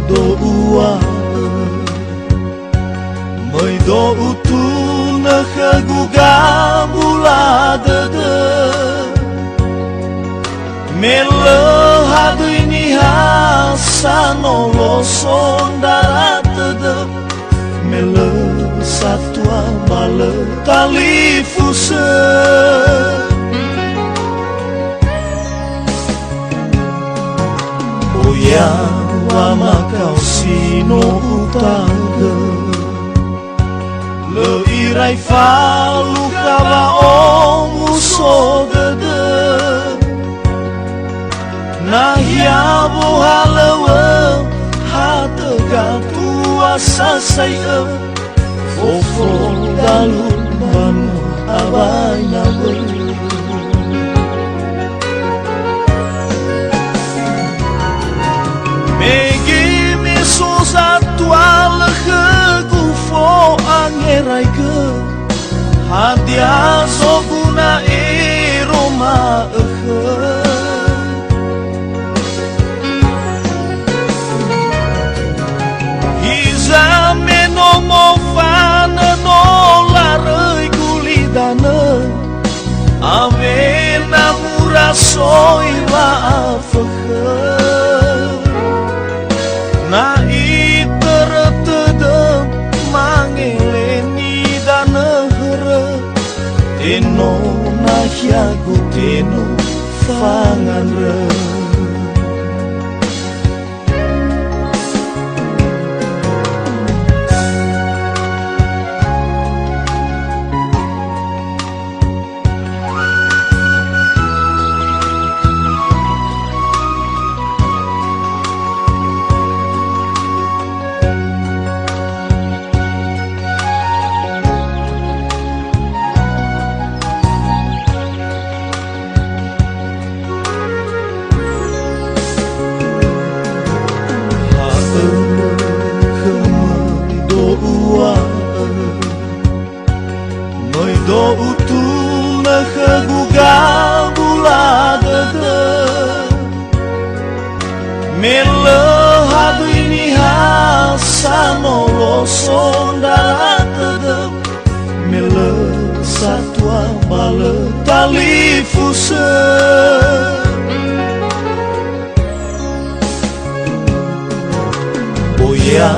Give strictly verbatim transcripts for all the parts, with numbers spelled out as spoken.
Do'ua'ö, möi do'utunö khögu gabula dödö. Me lö hadöi niha sanolo sondrara tödö, me lö satua ba lö talifusö. Oya wamakao si no utagö. Lö irai falukha wa'omuso dödö. Nahia wohalöŵö ha töga tua sasai'ö, fofo dalu mbanua awai nawöu. Mege me so zatualö khögu fo'angeraigö, hadia zoguna ero ma'ökhö? Hiza me no mofanö no laröi gulidanö, awena mura soi wa'afökhö. Na itörö tödö mangeleni danö hörö, tenö nahiagu tenö fangandrö. Ha'ö khöma do'ua'ö, möi do'utunö khögu gabula dödö. Me lö hadöi niha sanolo sondrara tödö, me lö satua ba lö talifusö. Oya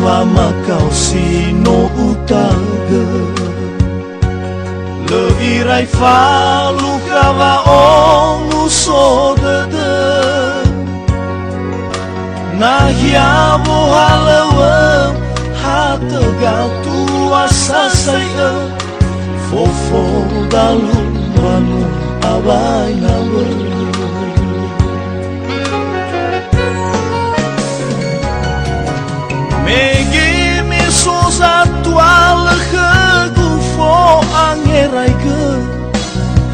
wamakao si no utagö. Lö irai falukha wa'omuso dödö. Nahia wohalöŵö ha töga tua sasai'ö, fofo dalu mbanua awai nawöu. Mege me so zatualö khögu fo'angeraigö,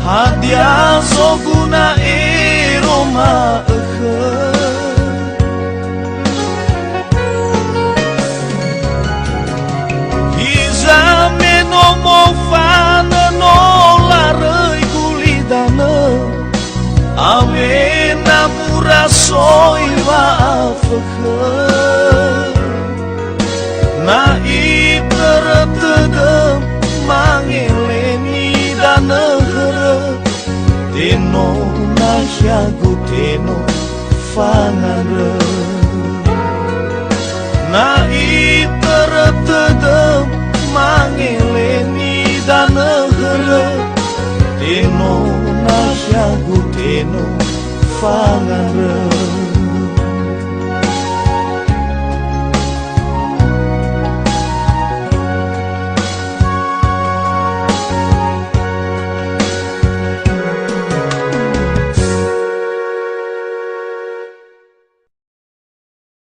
hadia zoguna ero ma'ökhö? Hiza me no mofanö no laröi gulidanö, awena mura soi wa'afökhö. Na itörö tödö mangeleni danö hörö, tenö nahiagu tenö fangandrö. Na itörö tödö mangeleni danö hörö, tenö nahiagu tenö fangandrö.